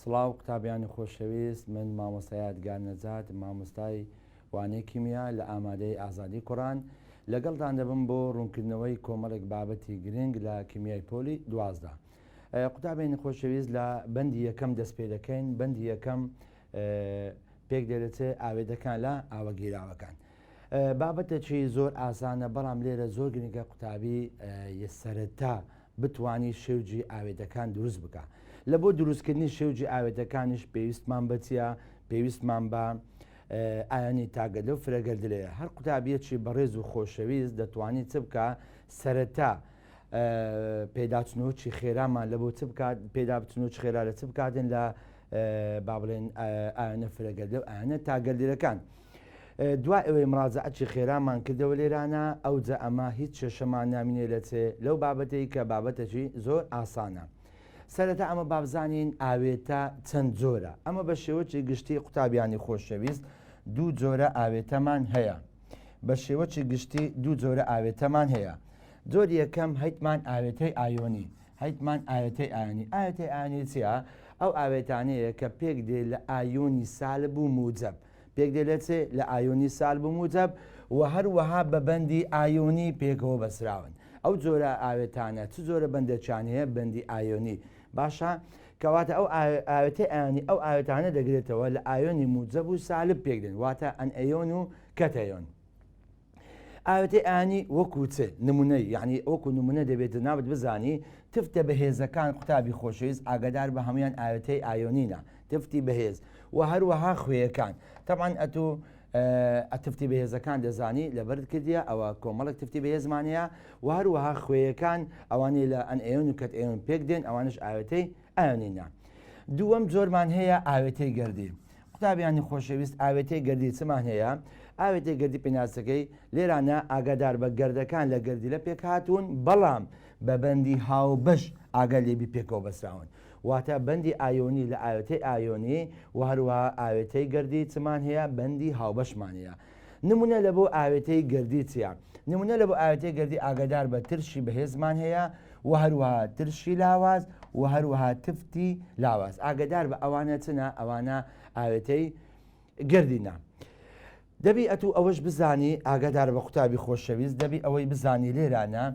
سڵاو قوتابیانی خۆشەویست من مامۆستا یادگار نەجات مامۆستای وانەی کیمیا لە ئامادەی ئازادی کوڕان لەگەڵتان دەبم بۆ ڕوونکردنەوەی کۆمەڵێک بابەتی گرنگ لە کیمیای پۆلی 12 قوتابیانی خۆشەویست لە بەندی یەکەم دەست پێ دەکەین بەندی یەکەم پێک دێت ئاوێتەکان لە ئاوەگیراوەکان بابەتێکی زۆر ئاسانە بەڵام لێرە زۆر گرنگە قوتابی سەرەتا بتوانی شێوجی ئاوێتەکان دروست بکا. لە بۆ دروستکردنی شێوجی ئاوێتەکانیش پێویستمان بە چیە؟ پێویستمان بە ئایۆنی تاگەردە و فرەگەردلەیە. هەر قوتابیەکی بەڕێز و خۆشەویست دەتوانی چ بکا؟ سەرەتا پێداچنەوەکی خێرامان لە بۆ چ بکات؟ پێدابچنەوەکی خێرا لە چ بکاتن لە با بڵێن ئایۆنە فرەگەردە و ئایۆنە تاگەردلەکان. دوای ئەوەی مڕاجەعەکی خێرامان کردەوە لێرانە ئەوجا ئەمە هیچ کێشەمان نامینێ لە چێ لەو بابەتەی کە بابەتەکی زۆر ئاسانە. سەرەتا ئەمە بابزانین ئاوێتە چەند جۆرە ئەمە بە شێوەکی گشتی قوتابیانی خۆشەویست دوو جۆرە ئاوێتەمان هەیە بە شێوەکی گشتی دوو جۆرە ئاوێتەمان هەیە جۆری یەکەم هەیتمان ئاوێتەی ئایۆنی هەیتمان ئاوێتەی ئایۆنی ئاوێتەی ئایۆنی چییە؟ ئەو ئاوێتانەیە کە پێک دێ لە ئایۆنی سالب و موجەب پێک دێ لە چ؟ لە ئایۆنی سالب و موجەب و هەروەها بە بەندی ئایۆنی پێکەوە بەسراون. ئەو جۆرە ئاوێتانە چ جۆرە بەندێکیان هەیە؟ بەندی ئایۆنی. باشە کەواتە ئەو ئاوێتەی ئایۆنی ئەو ئاوێتانە دەگرێتەوە لە ئایۆنی موجەب و سالب پێک دێن واتە ئەنئەیۆن و کەتەیۆن. ئاوێتەی ئایۆنی وەکو چ نمونەی یعنی وەکو نمونە دەبێت جەنابت بزانی تفتە بەهێزەکان قوتابی خۆشەویست ئاگادار بە هەمویان ئاوێتەی ئایۆنینە تفتی بەهێز و هەروەها خوێیەکان تەبعەن ئەتوو تفتی بەهێزەکان دەزانی لەبەرت کردیە ئەوە کۆمەڵێک تفتی بەهێزمان هەیە و هەروەها خوێیەکان ئەوانەی لە ئەنئەیۆن و کەتئەیۆن پێک دێن ئەوانش ئاوێتەی ئایۆنینە دووەم جۆرمان هەیە ئاوێتەی گەردی قوتابیانی خۆشەویست ئاوێتەی گەردی چمان هەیە؟ ئاوێتەی گەردی پێناسەکەی لێرانە ئاگادار بە گەردەکان لە گەردیلە پێکهاتوون بەڵام بە بەندی هاوبەش ئاگا لێبی پێکەوە بەسراون واتە بەندی ئایۆنی لە ئاوێتەی ئایۆنی و هەروەها ئاوێتەی گەردی چمان هەیە بەندی هاوبەشمان هەیە نمونە لە بۆ ئاوێتەی گەردی چیە؟ نمونە لە بۆ ئاوێتەی گەردی ئاگادار بە ترشی بەهێزمان هەیە و هەروەها ترشی لاواز و هەروەها تفتی لاواز ئاگادار بە ئەوانە چنە ئەوانە ئاوێتەی گەردینە. دەبی ئەتوو ئەوەش بزانی ئاگادار بە قوتابی خۆشەویست دەبی ئەوەی بزانی لێرانە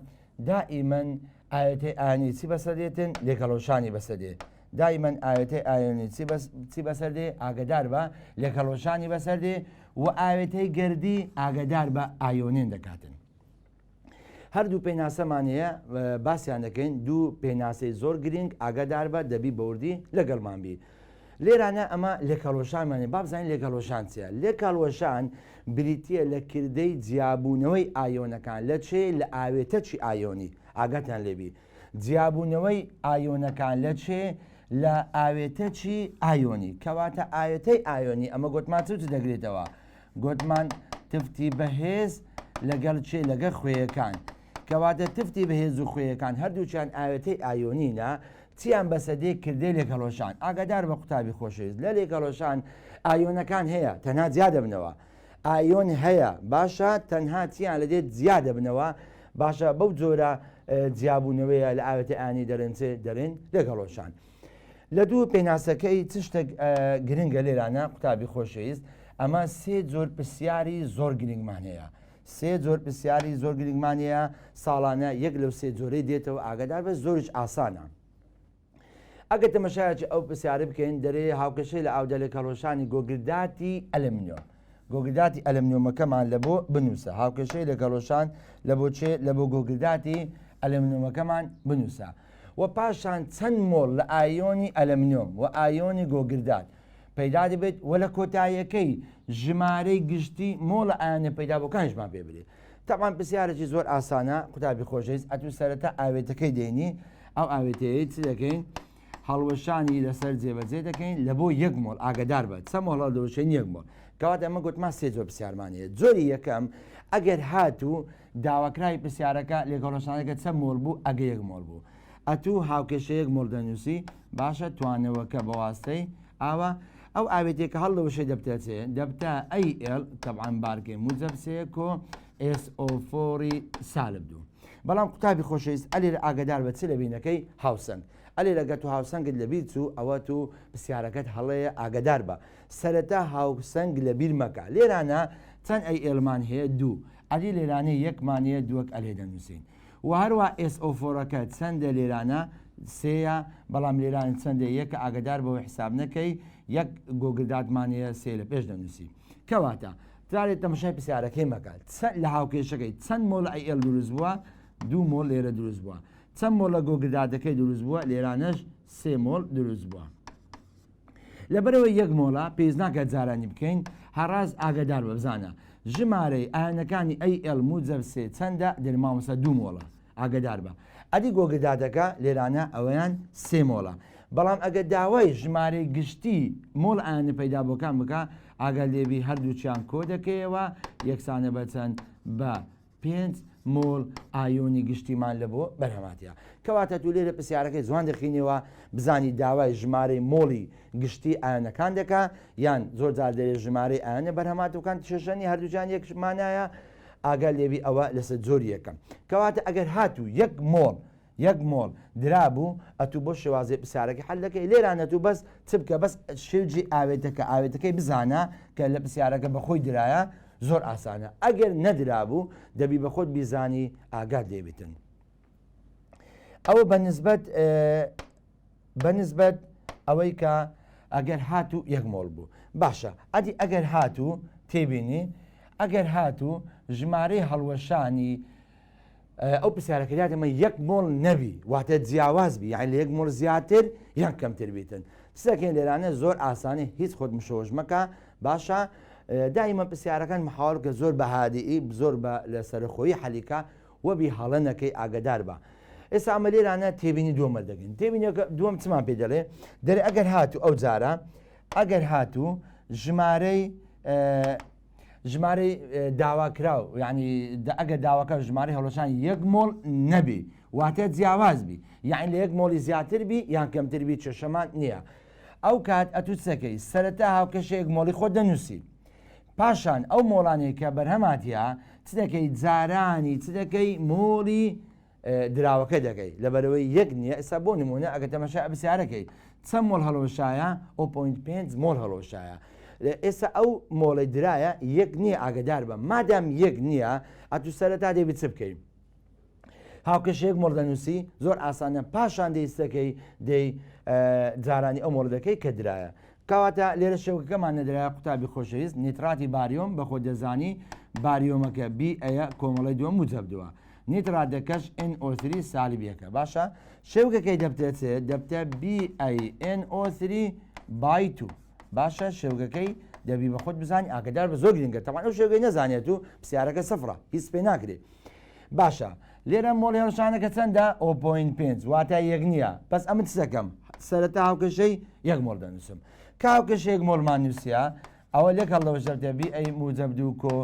دائیمەن ئاوێتەی ئایۆنی چی بەسەر دێتن لێکهەڵوەشانی بەسەر دێ دایمەن ئاوێتەی ئایۆنی چی بەس چی بەسەر دێ ئاگادار بە لێکهەڵوەشانی بەسەر دێ و ئاوێتەی گەردی ئاگادار بە ئایۆنێن دەکاتن. هەردوو پێناسەمان هەیە باسیان دەکەین دوو پێناسەی زۆر گرنگ ئاگادار بە دەبی بەوردی لەگەڵمان بی لێرانە ئەمە لێکهەڵوەشانمان با بزانین لێکهەڵوەشان چییە لێکهەڵوەشان بریتییە لە کردەی جیابوونەوەی ئایۆنەکان لە چێ لە ئاوێتەکی ئایۆنی ئاگاتان لێبی جیابوونەوەی ئایۆنەکان لە چێ لە ئاوێتەکی ئایۆنی کەواتە ئاوێتەی ئایۆنی ئەمە گوتمان چ دەگرێتەوە گوتمان تفتی بەهێز لەگەڵ چێ لەگەڵ خوێیەکان کەواتە تفتی بەهێز و خوێیەکان هەردووکیان ئاوێتەی ئایۆنینە چیان بەسە دێ کردەی لێکهەڵوەشان ئاگادار بە قوتابی خۆشەویست لە لێکهەڵوەشان ئایۆنەکان هەیە تەنها جیا دەبنەوە ئایۆن هەیە باشە تەنها چیان لە دێت جیا دەبنەوە باشە بەو جۆرە جیابوونەوەیە لە ئاوێتە ئانی دەرێن چێ دەرێن لێکهەڵوەشان لە دوو پێناسەکەی چ شتێک گرنگە لێرانە قوتابی خۆشەویست ئەمە سێ جۆر پرسیاری زۆر گرنگمان هەیە سێ جۆر پرسیاری زۆر گرنگمان هەیە ساڵانە یەک لەو سێ جۆرەی دێتەوە ئاگادار بە زۆریش ئاسانە ئەگەر تەمەشایەکی ئەو پرسیارە بکەین دەرێ هاوکێشەی لە ئاودا لێکهەڵوەشانی گۆگرداتی ئەلەمنیۆم گۆگرداتی ئەلەمنیۆمەکەمان لە بۆ بنووسە هاوکێشەی لێکهەڵوەشان لە بۆ چێ لە بۆ گۆگرداتی ئەلەمنیۆمەکەمان بنووسە و پاشان چەند مۆڵ لە ئایۆنی ئەلەمنیۆم و ئایۆنی گۆگردات پەیدا دەبێت و لە کۆتاییەکەی ژمارەی گشتی مۆڵە ئایۆنە پەیدابووەکانیشمان پێ بدەیت. تەبعەن پرسیارێکی زۆر ئاسانە قوتابی خۆشەویست ئەتوو سەرەتا ئاوێتەکەی دێنی ئەو ئاوێتەیە چ دەکەین هەڵوەشانی لەسەر جێبەجێ دەکەین لە بۆ یەک مۆڵ ئاگدار بە چە مۆڵ هەڵدەوەشێن یەک مۆڵ کەواتە ئەمە گوتمان سێ جۆر پرسیارمان هەیە جۆری یەکەم ئەگەر هاتوو داواکراوی پرسیارەکە لێکۆڵەشانەکە چە مۆڵ بوو ئەگە یەک مۆڵ بوو ئەتوو هاوکێشە یەک مۆڵ دەنووسی باشە توانەوەکە بە واستەی ئاوا ئەو ئاوێتەیە کە هەڵدەوەشێ دەبتە چێ دەبتە AL تەبعەن بارکەی موجەب سێ کۆ SO4 سالب دوو. بەڵام قوتابی خۆشەویست ئەلێرە ئاگادار بە چ لەبینەکەی هاوسەنگ. ئەلێرە گەر تو هاوسەنگت لەبیر چوو ئەوە تو پسیارەکەت هەڵەیە ئاگادار بە. سەرەتا هاوسەنگ لەبیر مەکە. لێرانە چەند AL مان هەیە؟ دوو. ئەدی لێرانە یەکمان هەیە دووەک ئەلێ دەنووسین. وە هەروا SO four ەکە چەندە لێرانە؟ سێیە، بەڵام لێرانە چەندە؟ یەکە ئاگادار بەوە حیساب نەکەی یەک گۆگرداتمان هەیە سێ لە پێش دەنووسی. کەواتە جارێ تەمەشای پرسیارەکەی مەکە چەند لە هاوکێشەکەی چەند مۆڵ AL دروست بووە؟ دوو مۆڵ لێرە دروست بووە. چەند مۆڵ لە گۆگرداتەکەی دروست بووە؟ لێرانەش سێ مۆڵ دروست بووە. لەبەرئەوەی یەک مۆڵە پێویست ناکات جارانی بکەین هەڕاست ئاگادار بە بزانە ژمارەی ئایۆنەکانی AL موجەب سێ چەندە دەرێ مامۆستا دوو مۆڵە ئاگادار بە ئەدی گۆگردادەکە لێرانە ئەوەیان سێ مۆڵە بەڵام ئەگەر داوای ژمارەی گشتی مۆڵ ئایۆنە پەیدابووەکان بکا ئاگا لێبی هەردووکیان کۆ دەکەیەوە یەکسانە بە چەند بە پێنج مۆڵ ئایۆنی گشتیمان لە بۆ بەرهەماتە. کەواتە تو لێرە پرسیارەکەی جوان دەخینەوە بزانی داوای ژمارەی مۆڵی گشتی ئایۆنەکان دەکا یان زۆر جار دەرێ ژمارەی ئایۆنە بەرهەماتەکان کێشەنی هەردووجان یەک مانایە ئاگا لێبی ئەوە لەسەر جۆری یەکەم. کەواتە ئەگەر هاتوو یەک مۆڵ یەک مۆڵ درابوو ئەتوو بۆ شێوازی پرسیارەکەی حەل دەکەی لێرانە تو بەس چ بکە بەس شێوجی ئاوێتەکە ئاوێتەکەی بزانە کە لە پرسیارەکە بەخۆی درایە زۆر ئاسانە ئەگەر نەدرابوو دەبی بە خۆت بیزانی ئاگات لێبیتن ئەوە بە نسبەت بە نسبەت ئەوەی کە ئەگەر هاتوو یەک مۆڵ بوو باشە ئەدی ئەگەر هاتوو تێبینی ئەگەر هاتوو ژمارەی هەڵوەشانی ئەو پرسیارە کە دیاتە مە یەک مۆڵ نەبی واتە جیاواز بی یان لە یەک مۆڵ زیاتر یان کەمتر بیتن پرسەکەی لێرانە زۆر ئاسانە هیچ خۆت مشەوەش مەکە باشە دائیمە پرسیارەکان محاول کە زۆر بە هادیئی زۆر بە لە سەرخۆیی حەلیکە وەبی هەڵە نەکەی ئاگدار بە ئێستا ئەمە لێرانە تێبینی دووەمە دەگەن تێبینەکە دووەم چمان پێ دەڵێ دەرێ ئەگەر هاتوو ئەو جارە ئەگەر هاتوو ژمارەی ژمارەی داواکراو یعنی ئەگەر داواکە ژمارەی هەڵۆشان یەک مۆڵ نەبی واتە جیاواز بی یعنی لە یەک مۆڵی زیاتر بی یان کەمتر بی کێشەمان نییە ئەو کات ئەتو چەکەی سەرەتا هاوکێشەیەک مۆڵی خۆت دەنووسی پاشان ئەو مۆڵانەی کە بەرهەماتە چ دەکەی جارانی چ دەکەی مۆڵی دراوەکە دەکەی لەبەرەوەی یەک نییە ئێستا بۆ نمونە ئەگە تەمەشای پرسیارەکەی چەند مۆڵ هەڵوەشایە 0.5 مۆڵ هەڵوەشایە ئێستا ئەو مۆڵی درایە یەک نییە ئاگدار بە مادام یەک نییە ئەتو سەرەتا دەبی چ بکەی هاوکێشەیەک مۆڵ دەنووسی زۆر ئاسانە پاشان دەیستەکەی دەی جارانی ئەو مۆڵ دەکەی کە درایە کەواتە لێرە شێوکەکەمان نەدرایە قوتابی خۆشەویست نیتراتی باریۆم بەخۆ دەزانی باریۆمەکە بی ئەیە کۆمەڵی دووەم موجەب دووە نیتراتەکەش NO3 سالب یەکە باشە شێوکەکەی دەبتە چ دەبتە BaNO3 by 2 باشە شێوگەکەی دەبی بە خۆت بزانی ئاگدار بە زۆر گرنگە تەوان ئەو شێوگەی نەزانێت و پرسیارەکە سفرە هیچ پێ ناکرێت باشە لێرە مۆڵی هەڵشانەکە چەندە 0.5 واتە یەک نییە بەس ئەمن چ دەکەم سەرەتا هاوکێشەی یەک مۆڵ دەنووسم کە هاوکێشەی یەک مۆڵمان نووسیا ئەوە لێک هەڵدەوەشێتە BA موجەب دوو کۆ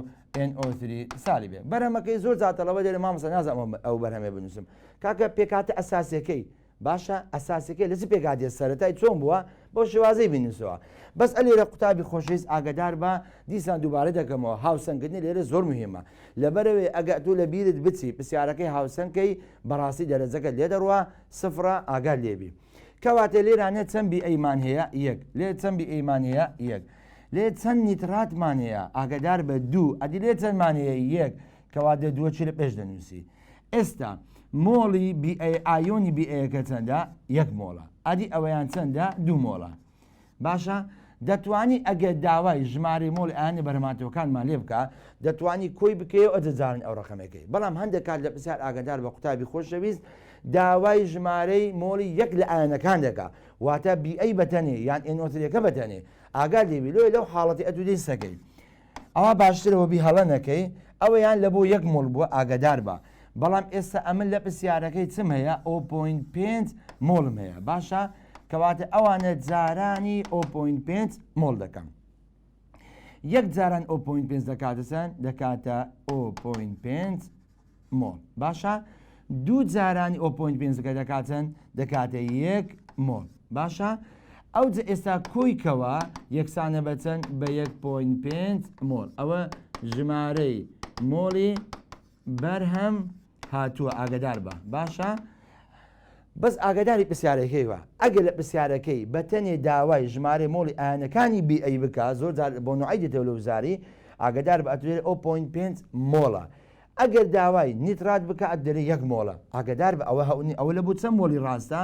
NO3 سالی بێ بەرهەمەکەی زۆر جاتەڵەوە دەێ مامۆستا نازانم ئەو بەرهەمێ بنووسم کاکە پێکاتە ئەساسەکەی باشە ئەساسەکەی لە چ پێکاتێ سەرەتای چۆن بووە بۆ شێوازەی بنووسەوە بەس ئەلێرە قوتابی خۆشەویست ئاگدار بە دیسان دووبارە دەکەمەوە هاوسەنگکردنی لێرە زۆر مهمە لەبەرەوەی ئەگە تۆ لە بیرت بچی پرسیارەکەی هاوسەنگکەی بەڕاستی دەرەجەکەت لێ دەڕوا سفرە ئاگات لێبی کەواتە لێرانە چەند BA مان هەیە؟ یەک. لێ چەند BA مان هەیە؟ یەک. لێ چەند نیتراتمان هەیە؟ ئاگادار بە دوو. ئەدی لێ چەندمان هەیە؟ یەک. کەواتە دووە چی لە پێش دەنووسی؟ ئێستا مۆڵی BA ئایۆنی BA ەکە چەندە؟ یەک مۆڵە. ئەدی ئەوەیان چەندە؟ دوو مۆڵە. باشە دەتوانی ئەگەر داوای ژمارەی مۆڵی ئایانی بەرهەماتەوەکانمان لێ بکا دەتوانی کۆی بکەی و ئەجە جارن ئەو ڕەقەمەکەی بەڵام هەندێک کات لە پرسیار ئاگادار بە قوتابی خۆشەویست داوای ژمارەی مۆڵی یەک لە ئایەنەکان دەکا واتە BA بەتەنێ یان NO3 ەکە بەتەنێ ئاگا لێبی لۆیە لەو حاڵەتی ئەتو دەی سەکەی ئەوە باشترەوە بی هەڵە نەکەی ئەوەیان لە بۆ یەک مۆڵ بووە ئاگادار بە بەڵام ئێستا ئەمن لە پرسیارەکەی چم هەیە 0.5 مۆڵم هەیە باشە کەواتە ئەوانە جارانی 0.5 مۆڵ دەکەم یەک جاران 0.5 دەکاتە چەند دەکاتە 0.5 مۆڵ باشە دوو جارانی o point پێنجەکە دەکات چەند دەکاتە یەک مۆڵ باشە ئەو جە ئێستا کۆی کەوە یەکسانە بە چەند بە یەک point پێنج مۆڵ ئەوە ژمارەی مۆڵی بەرهەم. هاتووە ئاگدار بە باشە بەس ئاگاداری پرسیارەکەی بە ئەگەر لە پرسیارەکەی بە تەنێ داوای ژمارەی مۆڵی ئایۆنەکانی بی ئەی بکا زۆر جار بۆ نوعی دێتەوە لە وزاری ئاگادار بە ئەتو دەرێ ئەو point پێنج مۆڵە ئەگەر داوای نیترات بکا ئەتو دەرێ یەک مۆڵە ئاگادار بە ئەوە هەونی ئەوە لە بۆ چەند مۆڵی ڕاستە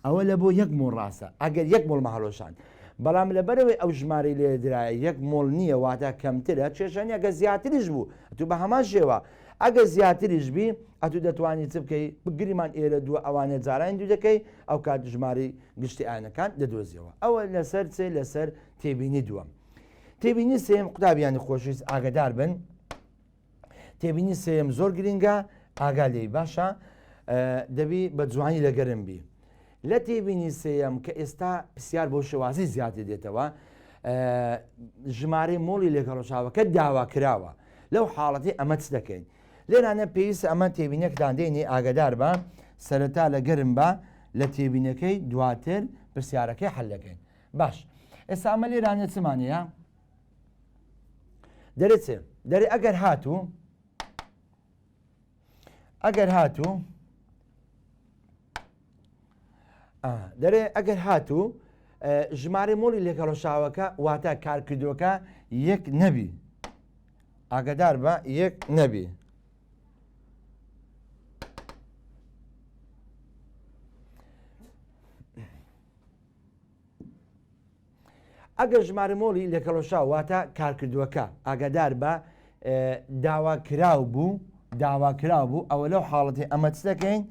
ئەوە لە بۆ یەک مۆڵ ڕاستە ئەگەر یەک مۆڵ مەهەڵۆشان بەڵام لەبەرەوەی ئەو ژمارەی لێ درایە یەک مۆڵ نییە واتە کەمترە کێشە نییە گە زیاتریش بوو ئەتو بە هەمان شێوە ئەگەر زیاتریش بی ئەتو دەتوانی چ بکەی بگریمان ئێرە دووە ئەوانە جارانی دوو دەکەی ئەو کات ژمارەی گشتی ئایۆنەکان دەدۆزیەوە ئەوە لەسەر چێ لەسەر تێبینی دووەم تێبینی سێم قوتابیانی خۆشویست ئاگدار بن تێبینی سێم زۆر گرنگە ئاگا لێی باشە دەبی بە جوانی لەگەرم بی لە تێبینی سێیەم کە ئێستا پرسیار بۆ شێوازی زیاتر دێتەوە ژمارەی مۆڵی لێکهەڵوەشاوەکە داواکراوە لەو حاڵەتی ئەمە چ دەکەین لێرانە پێویستە ئەمە تێبینەکتان دێنی ئاگدار بە سەرەتا لە گەرم بە لە تێبینەکەی دواتر پرسیارەکەی حل دەکەین باش ئێستا ئەمە لێرانە چمانەیە دەرێ چێ دەرێ ئەگەر هاتوو ئەگەر هاتوو دەرێ ئەگەر هاتوو ژمارەی مۆڵی لێکەڵۆشاوەکە واتە کارکردوەکە یەک نەبی ئاگدار بە یەک نەبی ئەگەر ژمارە مۆڵی لێکەڵۆشاو واتە کارکردووەکە ئاگادار بە داواکراو بوو داواکراو بوو ئەوە لەو حاڵەتی ئەمە چ دەکەین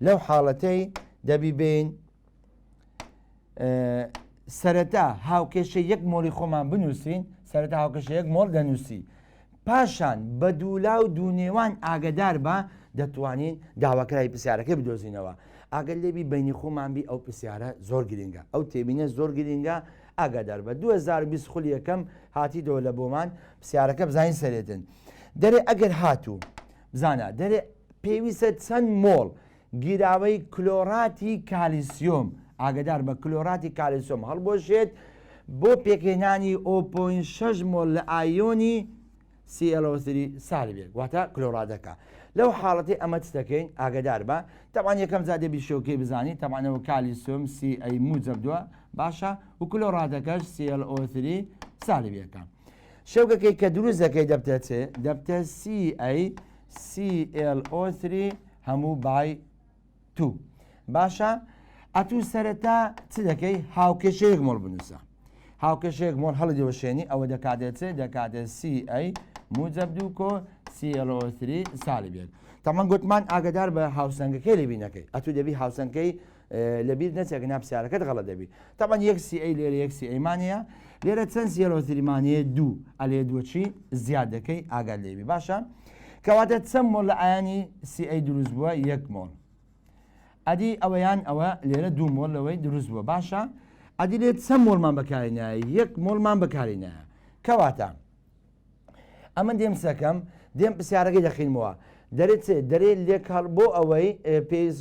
لەو حاڵەتەی دەبی بین سەرەتا هاوکێشە یەک مۆڵی خۆمان بنووسین سەرەتا هاوکێشە یەک مۆڵ دەنووسی پاشان بە دوولا و دوونێوان ئاگەدار بە دەتوانین داواکراوی پرسیارەکەی بدۆزینەوە. ئاگەر لێبی بەینی خۆمان بی ئەو پرسیارە زۆر گرینگە ئەو تێبینە زۆر گرینگە ئاگادار بە 2020 خولی یەکەم هاتیتەوە لە بۆمان پرسیارەکە بزانین سەرێتن دەرێ ئەگەر هاتوو بزانە دەرێ پێویستە چەند مۆڵ گیراوەی کلۆراتی کالیسیۆم ئاگدار بە کلۆراتی کالیسیۆم هەڵبۆشێت بۆ پێکهێنانی 0.6 مۆل لە ئایۆنی ClO3 سالب یەک واتە کلۆرادەکە لەو حاڵەتی ئەمە چ دەکەین ئاگدار بە تەبعەن یەکەم جار دەبی شێوکەی بزانی تەبعەنەوە کالیسیۆم Ca موجب دووە باشە و کلۆرادەکەش ClO3 سالب یەکە شێوکەکەی کە دروست دەکەی دەبتە چێ دەبتە Ca ClO3 هەموو by two باشە ئەتوو سەرەتا چ دەکەی هاوکێشەیەک مۆڵ بنووسە هاوکێشەیەک مۆڵ هەڵی دەوەشێنی ئەوە دەکاتێت چ دەکاتێت Ca موجب دوو کۆ ClO3 سالب یەک تەمان گوتمان ئاگدار بە هاوسەنگەکەی لەبی نەکەی ئەتوو دەبی هاوسەنگەکەی لەبیر نەچێک ناپسیارەکەت غەڵە دەبی تەمان یەک Ca لێرە یەک Ca مانەیە لێرە چەند ClO3 مانەیە دوو ئەلێ دووەچی زیاد دەکەی ئاگات لێبی باشە کەواتە چەند مۆڵ لە ئایانی Ca دروست بووە یەک مۆڵ ئەدی ئەوەیان ئەوە لێرە دوو مۆڵ لەوەی دروست بووە باشە ئەدی لێ چەند مۆڵمان بەکاری نایە یەک مۆڵمان بەکاری نایە کەواتە ئەمن دێم سەکەم دێم پرسیارەکەی دەخینمەوە دەرێت چێ دەرێ لێکهەڵ بۆ ئەوەی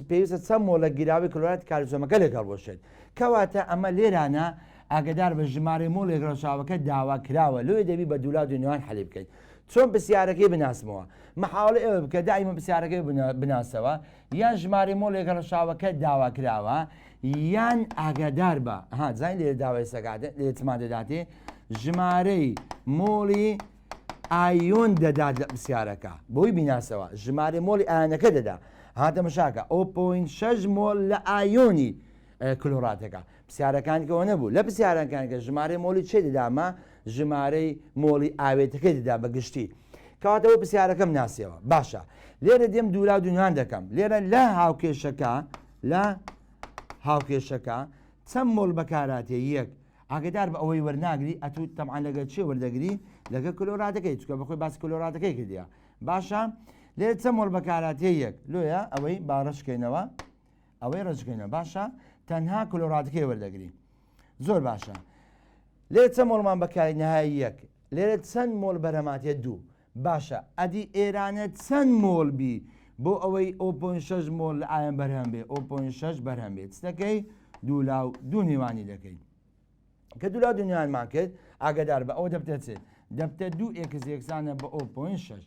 پێویستە چەند مۆڵە گیراوی کلۆرات کالیسۆمەکە لێک هەڵبۆشێت کەواتە ئەمە لێرانە ئاگدار بە ژمارەی مۆڵێک ڕەشاوەکە داوا کراوە لۆیە دەبی بە دوولا دوو حەلی بکەیت چۆن پرسیارەکەی بناسمەوە محاولە ئێوە بکە دائیمە پرسیارەکەی بناسەوە یان ژمارەی مۆڵێک ڕەشاوەکە داوا کراوە یان ئاگادار بە ها زانین لێرە داوای سەگات لێ چمان دەداتێ ژمارەی مۆڵی ئایۆن دەدات لە پرسیارەکە بۆی بیناسەوە ژمارەی مۆڵی ئایۆنەکە دەدا هاتە مشاکە 0.6 مۆل لە ئایۆنی کلۆراتەکە پرسیارەکان کەەوە نەبوو لە پرسیارەکان کە ژمارەی مۆلی چێ دەدامە ژمارەی مۆڵی ئاوێتەکەی دەدا بە گشتی کەواتەوە پرسیارەکەم ناسیەوە باشە لێرە دێم دوورا دونیان دەکەم لێرە لە هاوکێشەکە لە هاوکێشەکە چەند مۆڵ بەکاراتێ یەک ئاگدار بە ئەوەی وەرناگری ئەتوو تەبعەن لەگەر چێ وەردەگری لەگە کلۆراتەکەی چکە بەخۆی باس کلۆراتەکەی کردیە باشە لێرە چەند مۆڵ بەکاراتێ یەک لۆیە ئەوەی با ڕەشکەینەوە ئەوەی ڕەشکەینەوە باشە تەنها کلۆراتەکەی وەردەگری زۆر باشە لێرە چەند مۆڵمان بەکاری نهایی یەک لێرە چەند مۆڵ بەرهەماتێ دوو باشە ئەدی ئێرانە چەند مۆڵ بی بۆ ئەوەی o point شەش مۆڵ لە ئایۆن بەرهەم بێ o point شەش بەرهەم بێت چ دەکەی دوو لاو دوو نێوانی دەکەی کە دوو لاو دوو نێوانمان کرد ئاگادار بە ئەوە دەبتە چ دەبتە دوو x یەکسانە بە o point شەش.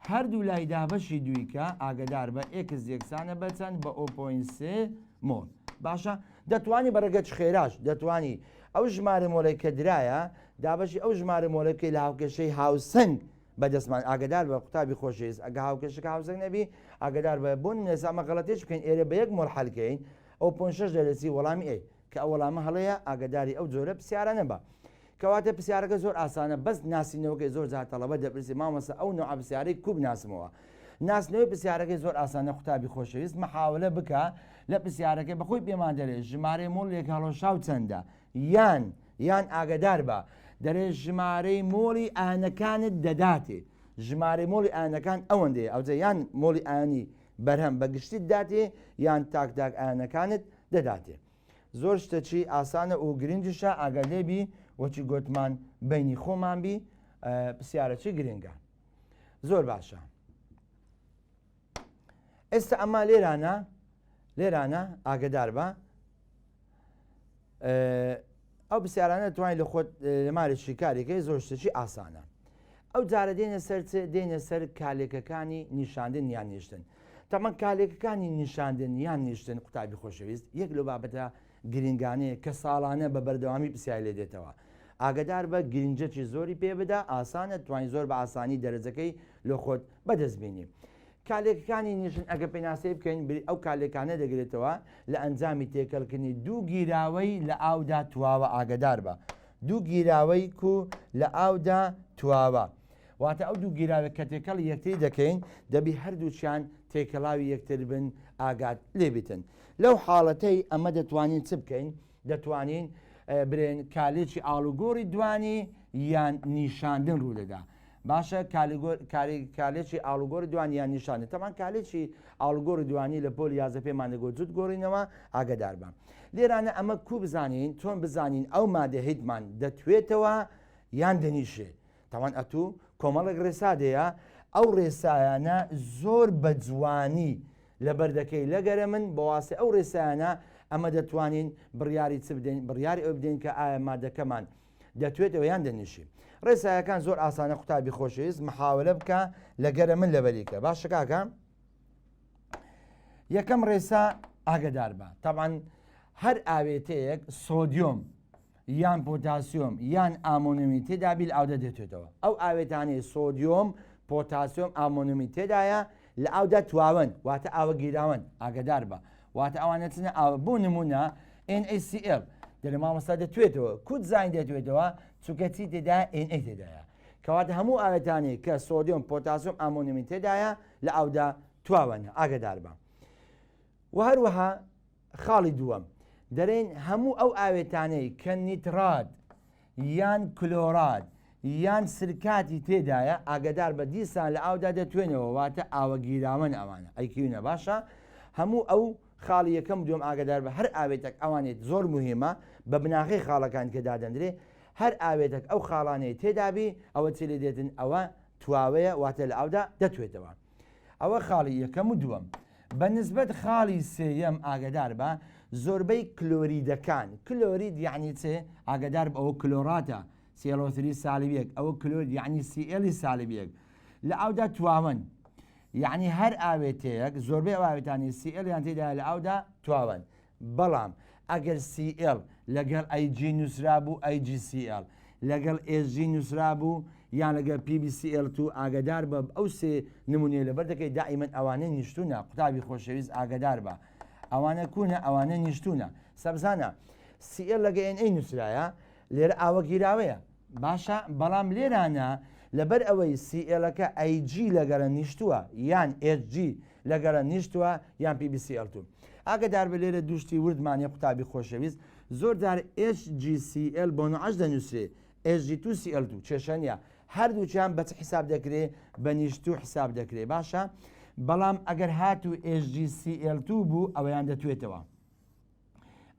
هەردوو لای دابەشی دووی کە، ئاگەدار بە x یەکسانە بە چەند؟ بە o point سێ مۆڵ. باشە دەتوانی بە ڕێگەچ خێراش دەتوانی ئەو ژمارە مۆڵەی کە درایە دابەشی ئەو ژمارە مۆڵە بکەی لە هاوکێشەی هاوسەنگ بەدەستمان ئاگدار بە قوتابی خۆشەویست ئەگە هاوکێشەکە هاوسەنگ نەبی ئاگدار بە بۆ نمونە ئێستا ئەمە غەڵەتێش بکەین ئێرە بە یەک مۆڵ حەل کەین o point شەش دەرەچی وەڵامی ئەی کە ئەو وەڵامە هەڵەیە ئاگداری ئەو جۆرە پرسیارانە بە کەواتە پرسیارەکە زۆر ئاسانە بەس ناسینەوەکەی زۆر جار تەڵەبە دەپرسی مامۆستا ئەو نوعە پرسیارەی کو بناسمەوە ناسنەوەی پرسیارەکەی زۆر ئاسانە قوتابی خۆشەویست محاولە بکە لە پرسیارەکەی بەخۆی پێمان دەرێ ژمارەی مۆڵ لێک هەڵۆشاو چەندە یان یان ئاگدار بە دەرێ ژمارەی مۆڵی ئانەکانت دەداتێ ژمارەی مۆڵی ئانەکان ئەوەندەیە ئەوجە یان مۆڵی ئانی بەرهەم بە گشتیت داتێ یان تاک تاک ئانەکانت دەداتێ زۆر شتەکی ئاسانە و گرنگیشە ئاگا لێبی وەکی گۆتمان بەینی خۆمان بی پرسیارەکی گرنگە زۆر باشە ئێستا ئەمە لێرانە لێرانە ئاگدار بە ئەو پرسیارانە توانین لە خۆت لە ماری شیکاریکەی زۆر شتێکی ئاسانە ئەو جارە دێنە سەر چ دێنە سەر کارلێکەکانی نیشاندن یان نیشتن تەمان کارلێکەکانی نیشاندن یان نیشتن قوتابی خۆشەویست یەک لەو بابەتە گرنگانەیە کە ساڵانە بە بەردەوامی پرسیاری لێ دێتەوە ئاگدار بە گرنجەکی زۆری پێ بدە ئاسانە توانی زۆر بە ئاسانی دەرەجەکەی لۆ خۆت بەدەست بینی کارلێکەکانی نیشتن ئەگە پێناسەی بکەین ئەو کارلێکانە دەگرێتەوە لە ئەنجامی تێکەڵکردنی دوو گیراوەی لە ئاودا تواوە ئاگدار بە دوو گیراوەی کو لە ئاودا تواوە. واتە ئەو دوو گیراوە کە تێکەڵی یەکتری دەکەین دەبی هەردووکیان تێکەڵاوی یەکتر بن ئاگات لێ بیتن. لەو حاڵەتەی ئەمە دەتوانین چ بکەین؟ دەتوانین برێن کارلێکی ئاڵوگۆڕی دوانی یان نیشاندن ڕوودەدا. باشە کارلێکی ئاڵوگۆڕی دوانی یان نیشاندن تەبعەن کارلێکی ئاڵوگۆڕی دوانی لە پۆلی 11 پێمان دەگۆ جوت گۆڕینەوە ئاگدار بە. لێرانە ئەمە کو بزانین چۆن بزانین ئەو مادە هیتمان دەتوێتەوە یان دەنیشێ تاوان ئەتوو کۆمەڵێک ڕێسا دەیە ئەو ڕێسایانە زۆر بە جوانی لەبەر دەکەی لەگەرە من بەواسێ ئەو ڕێسایانە ئەمە دەتوانین بڕیاری چ بدەین بڕیاری ئەو بدەین کە ئایا مادەکەمان دەتوێتەوە یان دەنیشی ڕێسایەکان زۆر ئاسانە قوتابی خۆشەویست محاولە بکە لەگەرە من لەبەریکە باشە کاکە یەکەم ڕێسا ئاگدار بە تەبعەن هەر ئاوێتەیەک سۆدیۆم یان پۆتاسیۆم یان ئامۆنیۆمی تێدا بی لە ئاودا دێتێتەوە ئەو ئاوێتانەی سۆدیۆم پۆتاسیۆم ئامۆنیۆمی تێدایە لە ئاودا تواون واتە ئاوە گیراون ئاگدار بە واتە ئەوانە چنە ئاوە بۆ نمونە NaCl دەرێ مامۆستا دەتوێتەوە کوت زین دەتوێتەوە چونکە چی تێدا Na تێدایە کەواتە هەموو ئاوێتانەی کە سۆدیۆم پۆتاسیۆم ئامۆنیۆمی تێدایە لە ئاودا تواوەنە ئاگدار بە و هەروەها خاڵی دووەم دەرێن هەموو ئەو ئاوێتانەی کە نیترات یان کلۆرات یان سرکاتی تێدایە ئاگدار بە دیسان لە ئاودا دەتوێنەوە واتە ئاوەگیراوەن ئەوانە ئەیکیونە باشە هەموو ئەو خاڵی یەکەم دوم ئاگدار بە هەر ئاوێتێک ئەوانێت زۆر مهمە بە بناغەی خاڵەکان کە دادەندرێ هەر ئاوێتێک ئەو خاڵانەی تێدابی ئەوە چی لێ دێتن ئەوە تواوەیە واتە لە ئاودا دەتوێتەوە ئەوە خاڵی یەکەم و دووەم. بە نسبەت خاڵی سێیەم ئاگەدار بە، زۆربەی کلۆریدەکان، کلۆرید یەعنی چ؟ ئاگەدار بە ئەوە کلۆراتە، ClO three سالب یەک، ئەوە کلۆرید یەعنی Cl ی سالب یەک. لە ئاودا تواون. یەعنی هەر ئاوێتەیەک، زۆربەی ئەو ئاوێتانەی Cl یان تێدایە لە ئاودا تواون. بەڵام ئەگەر Cl لەگەڵ Ag نووسرابوو AgCl لەگەڵ Hg نووسرابوو یان لەگەڵ PbCl2 ئاگەدار بە ئەو سێ نمونەیە لەبەر دەکەی دائیمەن ئەوانە نیشتونە قوتابی خۆشەویست ئاگەدار بە ئەوانە کوونە ئەوانە نیشتونە سەبزانە Cl لەگە Na نووسرایە لێرە ئاوە گیراوەیە باشە بەڵام لێرانە لەبەر ئەوەی Cl ەکە Ag لەگەڵە نیشتووە یان Hg لەگەڵە نیشتووە یان PbCl2 ئاگەداربە لێرە دوو شتی وردمانەیە قوتابی خۆشەویست زۆر جار HgCl بۆ نوعەش دەنووسرێ Hg2Cl2 کێشە نییە هەردووکیان بە چ حیساب دەکرێ بە نیشتوو حیساب دەکرێ باشە بەڵام ئەگەر هاتوو HgCl2 بوو ئەوەیان دەتوێتەوە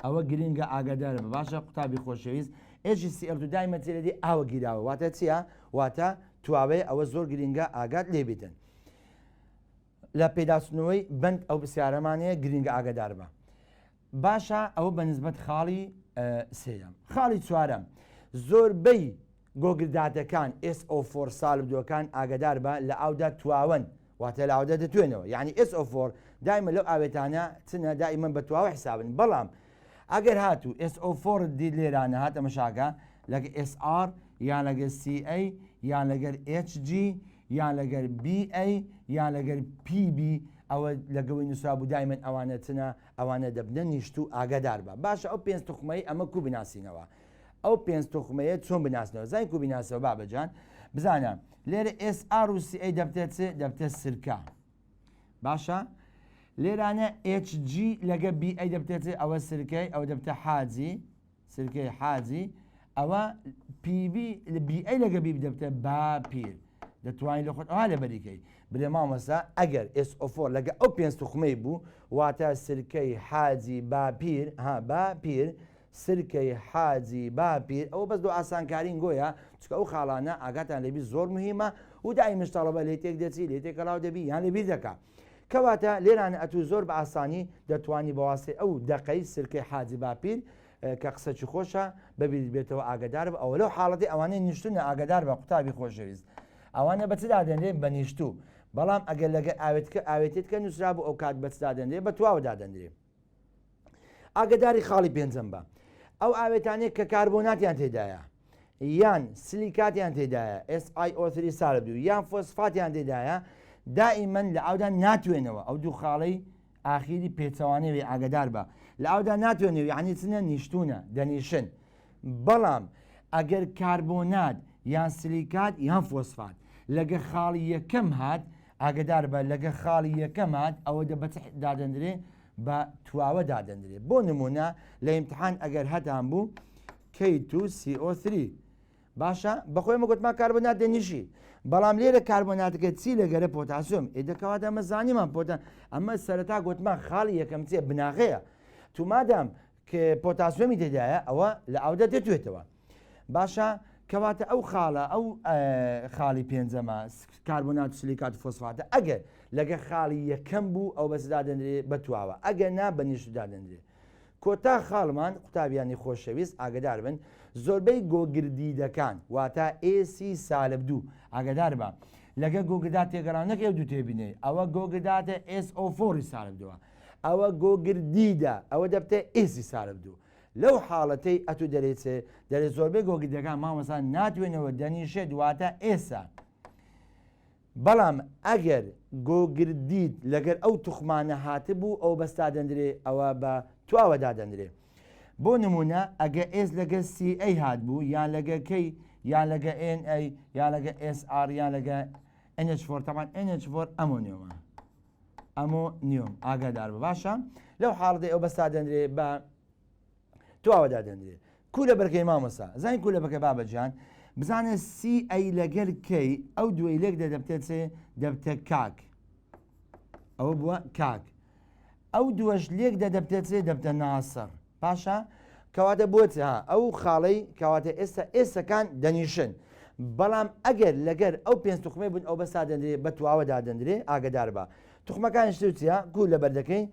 ئەوە گرنگە ئاگادار بە باشە قوتابی خۆشەویست HgCl2 دایمە تێلەدی ئاوە گیراوە واتە چییە واتە تواوەیە ئەوە زۆر گرنگە ئاگات لێ بیتن لە پێداچوونەوەی بەند ئەو پرسیارەمان هەیە گرنگە ئاگادار بە باشە ئەوە بە نسبەت خاڵی سێیەم خاڵی چوارەم زۆربەی. گۆگرداتەکان SO4 سالب دووەکان ئاگادار بە لە ئاودا تواون واتە لە ئاودا دەتوێنەوە یعنی SO4 دایمە لەو ئاوێتانە چنە دائیمەن بە تواوە حسابن بەڵام ئەگەر هاتوو SO4 دیت لێرانە هاتە مەشاکە لەگە SR یان لەگەر CA یان لەگەر HG یان لەگەر BA یان لەگەر PB ئەوە لەگەوەی نووسرابوو دایمەن ئەوانە چنە ئەوانە دەبنە نیشتوو ئاگادار بە باشە ئەو پێنج توخمەی ئەمە کو بناسینەوە ئەو پێنج توخمەیە چۆن بناسنەوە زین کو بیناسەوە بابەجان بزانە لێرە SR و CA دەبتە چ دەبتە سرکە باشە لێرانە HG لەگە BA دەبتە چ ئەوە سرکەی ئەو دەبتە حاجی سرکەی حاجی ئەوە PB BA لەگە B دەبتە باپیر دەتوانین لە خۆت ئەوها لەبەریکەی بلێ مامۆستا ئەگەر SO4 لەگە ئەو پێنج توخمەی بوو واتە سرکەی حاجی باپیر ها باپیر سرکەی حاجی باپیر ئەوە بەس لۆ ئاسانکارین گۆیا چونکە ئەو خاڵانە ئاگاتان لێبی زۆر مهمە و دایمش تەڵەبە لێ تێک دەچی لێ تێکەڵاو دەبی یان لەبیر دەکا کەواتە لێرانە ئەتوو زۆر بە ئاسانی دەتوانی بەواسەی ئەو دەقەی سرکەی حاجی باپیر کە قسەکی خۆشە بەبیرت بێتەوە ئاگدار بە ئەوە لەو حاڵەتی ئەوانەی نیشتونە ئاگدار بە قوتابی خۆشەویست ئەوانە بە چ دادەنرێن بە نیشتوو بەڵام ئەگەر لەگەر ئاوێتکە ئاوێتێتکە نووسرابوو ئەو کات بە چ دادەنرێ بە تواوە دادەنرێ ئاگداری خاڵی پێنجەم بە ئەو ئاوێتانەی کە کاربۆناتیان تێدایە یان سلیکاتیان تێدایە SiO3 سالب دوو یان فۆسفاتیان تێدایە دائیمەن لە ئاودا ناتوێنەوە ئەو دوو خاڵەی ئاخیری پێچەوانەوەی ئاگدار بە لە ئاودا ناتوێنەوە یعنی چنە نیشتونە دەنیشن بەڵام ئەگەر کاربۆنات یان سلیکات یان فۆسفات لەگە خاڵی یەکەم هات ئاگدار بە لەگە خاڵی یەکەم هات ئەوە دە بە دادەندرێ بە تواوە دادەندرێ بۆ نمونە لە ئیمتحان ئەگەر هەتان بوو K2CO3 باشە بەخۆی ئەمە گوتمان کاربۆنات دەنیشی بەڵام لێرە کاربۆناتەکە چی لەگەرە پۆتاسیۆم ئێ دەکەواتە ئەمە زانیمان پۆتە ئەمە سەرەتا گوتمان خاڵی یەکەم چیە بناغەیە تو مادام کە پۆتاسیۆمی تێدایە ئەوە لە ئاودا دەتوێتەوە باشە کەواتە ئەو خاڵە ئەو خاڵی پێنجەمە کاربۆنات و سلیکات و فۆسفاتە ئەگەر لەگە خاڵی یەکەم بوو ئەو بەس دادەنرێ بەتواوە ئەگەر نا بە نیشت دادەنرێ کۆتا خاڵمان قوتابیانی خۆشەویست ئاگدار بن زۆربەی گۆگردیدەکان واتە ئێسی سالب دوو ئاگدار بە لەگە گۆگردا تێگەڕان نەک ئێو دوو تێبینێ ئەوە گۆگرداتە SO4 سالب دووە ئەوە گۆگردیدە ئەوە دەبتە ئێسی سالب دوو لەو حاڵەتەی ئەتو دەرێ چ دەرێ زۆربەی گۆگردەکان مامۆستا ناتوێنەوە دەنیشێت واتە ئێسا بەڵام ئەگەر گۆگردیت لەگەر ئەو توخمانە هاتبوو ئەو بەس دادەندرێ ئەوە بە تواوە دادەندرێ بۆ نمونە ئەگە S لەگە CA هات بوو یان لەگە K یان لەگە NA یان لەگە SR یان لەگە NH4 تەبعەن NH4 ئەمۆنیۆمە ئەمۆنیۆم ئاگادار بە باشە لەو حاڵەتەی ئەو بەس دادەندرێ بە تواوە دادەندرێ کو لە بەرکەی مامۆسا زین کو لە بەکە بابە جان بزانە سی ئەی لەگەر کەی ئەو دوێی لێک دەدەبتە چێ دەبتە کاک ئەوە بووە کاک ئەو دووەش لێک دەدەبتە چێ دەبتە ناسڕ پاشا کەواتە بۆچ ها ئەو خاڵەی کەواتە ئێستا ئێسەکان دەنیشن بەڵام ئەگەر لەگەر ئەو پێنج توخمەی بوون ئەو بەس دادەندرێ بە تواوە دادەندرێ ئاگدار بە توخمەکان شتوچیە کو لەبەر دەکەین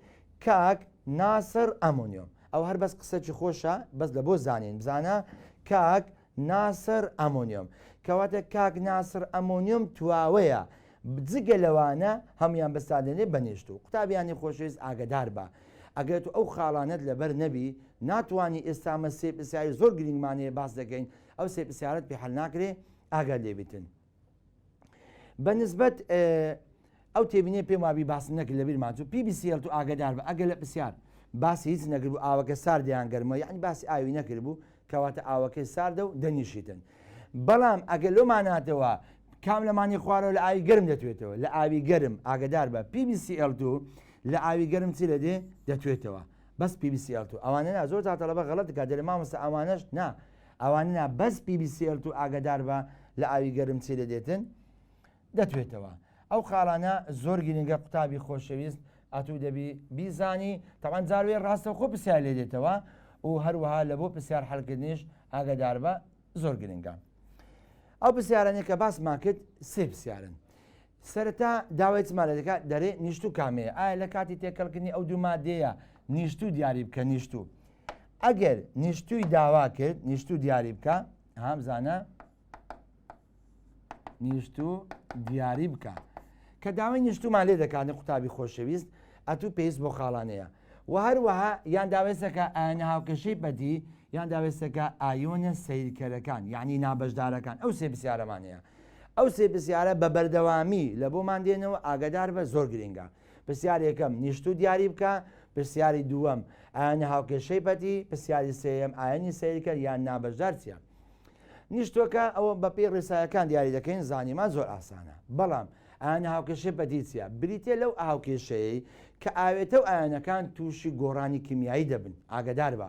کاک ناسر ئەمۆنیۆم ئەو هەر بەس قسەکی خۆشە بەس لە بۆ زانین بزانە کاک ناسر ئەمۆنیۆم کەواتە کاک ناسر ئەمۆنیۆم تواوەیە جگە لەوانە هەموویان بەستادەنێ بەنیشت و قوتابیانی خۆشەویست ئاگدار بە ئەگەر تو ئەو خاڵانەت لەبەر نەبی ناتوانی ئێستا مە سێ پرسیاری زۆر گرنگمان هەیە باس دەکەین ئەو سێ پرسیارەت پێ حل ناکرێ ئاگات لێ بیتن بە نسبەت ئەو تێبینێ پێم وابی باسم نەکرد لە بیرمان چوو PbCl تو ئاگدار بە ئەگەر لە پرسیار باسی هیچ نەکردبوو ئاوەکە ساردیان گەرمە یعنی باسی ئاوی نەکردبوو کەواتە ئاوەکەی ساردە و دەنیشیتن بەڵام ئەگەر لۆماناتەوە کام لەمانی خوارەوە لە ئاوی گەرم دەتوێتەوە لە ئاوی گەرم ئاگدار بە PbCl2 لە ئاوی گەرم چی لە دێ دەتوێتەوە بەس PbCl2 ئەوانە نا زۆر تا تەڵەبە غەڵەت دەکات دەلێ مامۆستا ئەوانەش نا ئەوانە نا بەس PbCl2 ئاگدار بە لە ئاوی گەرم چی لە دێتن دەتوێتەوە ئەو خاڵانە زۆر گرنگە قوتابی خۆشەویست ئەتوو دەبی بیزانی تەوان جاروێ ڕاستەوخۆ پرسیار لێ دێتەوە و هەروەها لە بۆ پرسیار حلکردنیش ئاگادار بە زۆر گرنگە ئەو پرسیارانەی کە باسمان کرد سێ پرسیارن سەرەتا داوای چمان لێ دەکات دەرێ نیشتوو کامەیە ئایا لە کاتی تێکەڵکردنی ئەو دوو مادەیە نیشتوو دیاری بکە نیشتوو ئەگەر نیشتووی داوا کرد نیشتوو دیاری بکە هامزانە. نیشتوو دیاری بکە. کە داوای نیشتوومان لێ دەکاتن قوتابی خۆشەویست ئەتوو پێویست بۆ خاڵانەیە و هەروەها یان داوێسەکە ئایەنە هاوکێشەی پەتی یان داوێسەکە ئایۆنە سەیرکەرەکان یعنی نابەشدارەکان ئەو سێ پرسیارەمان هەیە ئەو سێ پرسیارە بە بەردەوامی لە بۆمان دێنەوە ئاگدار بە زۆر گرنگە پرسیار یەکەم نیشتوو دیاری بکە پرسیاری دووەم ئایەنە هاوکێشەی پەتی پرسیاری سێیەم ئایەنی سەیرکەر یان نابەشدار چییە؟ نیشتوەکە ئەوە بەپێی ڕێسایەکان دیاری دەکەین زانیمان زۆر ئاسانە بەڵام ئایەنە هاوکێشەی پەتی چییە؟ بریتیە لەو هاوکێشەیەی کە ئاوێتە و ئایەنەکان تووشی گۆڕانی کیمیایی دەبن ئاگدار بە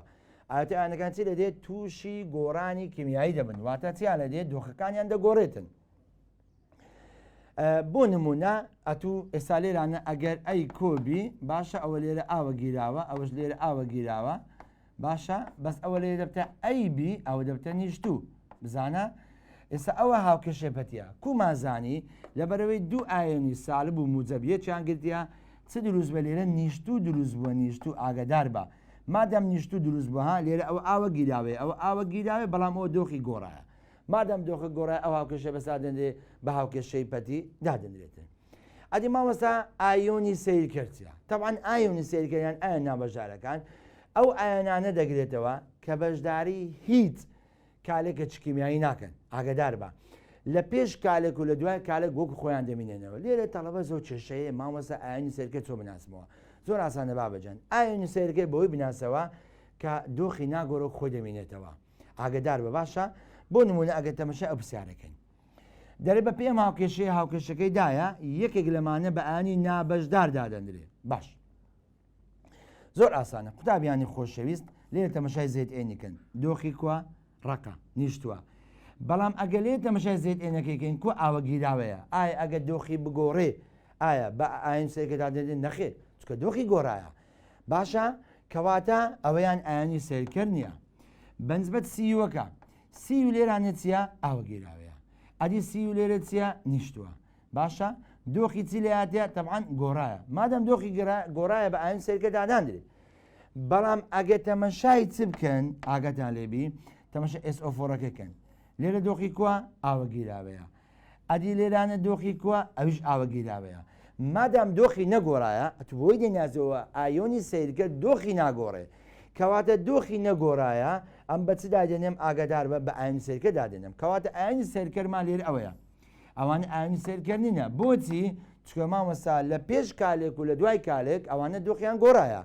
ئاوێتە ئایەنەکان چی لەدێت تووشی گۆڕانی کیمیایی دەبن واتە چیان لەدێت دۆخەکانیان دەگۆڕێتن بۆ نمونە ئەتوو ئێستا لێرانە ئەگەر ئەی کۆبی باشە ئەوە لێرە ئاوە گیراوە ئەوەش لێرە ئاوە گیراوە باشە بەس ئەوە لێ دەبتە ئەی بی ئەوە دەبتە نیشتوو بزانە ئێستا ئەوە هاوکێشەی پەتیە کومازانی لەبەرەوەی دوو ئایۆنی سالب و موجەب یەکیان گرتیە چ دروست بە لێرە نیشتوو دروست بووە نیشتوو ئاگدار بە مادەم نیشتوو دروست بووە ها لێرە ئەوە ئاوە گیراوەیە ئەوە ئاوە گیراوێ بەڵام ئەوە دۆخی گۆڕایە مادام دۆخە گۆڕای ئەو هاوکێشە بەسا دەنرێ بە هاوکێشەی پەتی دادەنرێتن. ئەدی مامۆستا ئایۆنی سەیرکەر چیە؟ تەبعەن ئایۆنی سەیرکەر یان ئایۆن نابەشدارەکان ئەو ئایۆنانە دەگرێتەوە کە بەشداری هیچ کالێکە چ کیمیایی ناکەن ئاگدار بە لە پێش کالێک و لە دوای کالێک وەکو خۆیان دەمینێنەوە لێرە تەڵەبە زۆر کێشەیە مامۆستا ئایۆنی سەیرکەر چۆن بناسمەوە زۆر ئاسانە بابەجان ئایۆنی سەیرکەر بەوەی بناسەوە کە دۆخی ناگۆرۆک خۆی دەمینێتەوە ئاگدار بە باشە بۆ نمونە ئەگەر تەمەشای ئەو پرسیارەکەین دەرێ بە پێم هاوکێشەیە هاوکێشەکەی دایە یەکێک لەمانە بە ئانی نابەشدار دادەندرێ باش زۆر ئاسانە قوتابیانی خۆشەویست لێرە تەمەشای ZN ەکەن دۆخی کوا ڕەقە نیشتووە بەڵام ئەگە لێ تەمەشای ZN ەکەیکەین کو ئاوە گیراوەیە ئایا ئەگە دۆخی بگۆڕێ ئایا بە ئاین سێکەدا دەدێن نەخێر چکە دۆخی گۆڕایە باشە کەواتە ئەوەیان ئایانی سەیرکەر نییە بەنسبەت سیوەکە سی و لێرانە چییە ئاوە گیراوەیە ئەدی سی و لێرە چییە نیشتووە باشە دۆخی چی لاتە تەبعەن گۆڕایە مادەم دۆخی گۆڕایە بە ئاین سەیرکە داداندرێت بەڵام ئەگە تەمەشای چ بکەن ئاگاتان لێبی تەمەشا SO4 ەکە کەن لێرە دۆخی کوا ئاوە گیراوەیە ئەدی لێرانە دۆخی کوا ئەویش ئاوە گیراوەیە مادام دۆخی نەگۆڕایە ئەتو بۆی دەینازەوە ئایۆنی سەیرکە دۆخی ناگۆڕێ کەواتە دۆخی نەگۆڕایە ئەم بە چ دادێنێم ئاگادار بە بە ئایۆنی سەیرکە دادێنم کەواتە ئایۆنی سەیرکەرمان لێر ئەوەیە ئەوانە ئایۆنی سەیرکەر نینە بۆچی چکە مامۆستا لە پێش کالێک و لە دوای کالێک ئەوانە دۆخیان گۆڕایە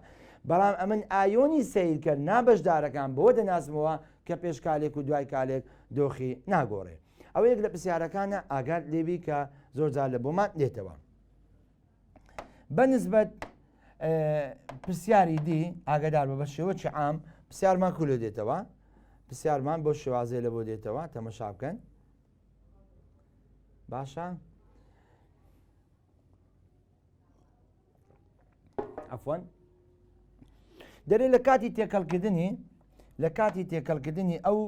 بەڵام ئەمن ئایۆنی سەیرکەر نابەشدارەکان بۆ دەناسمەوە کە پێش کالێک و دوای کالێک دۆخی ناگۆڕێ ئەوە یەک لە پرسیارەکانە ئاگات لێبی کە زۆر جار لە بۆمان دێتەوە بە نسبەت پرسیاری دی ئاگدار بە بە شێوەکی عام پرسیارمان کو لێ دێتەوە پرسیارمان بۆ شێوازێ لە بۆ دێتەوە تەمەشا بکەن باشە عفوا دەرێ لە کاتی تێکەڵکردنی لە کاتی تێکەڵکردنی ئەو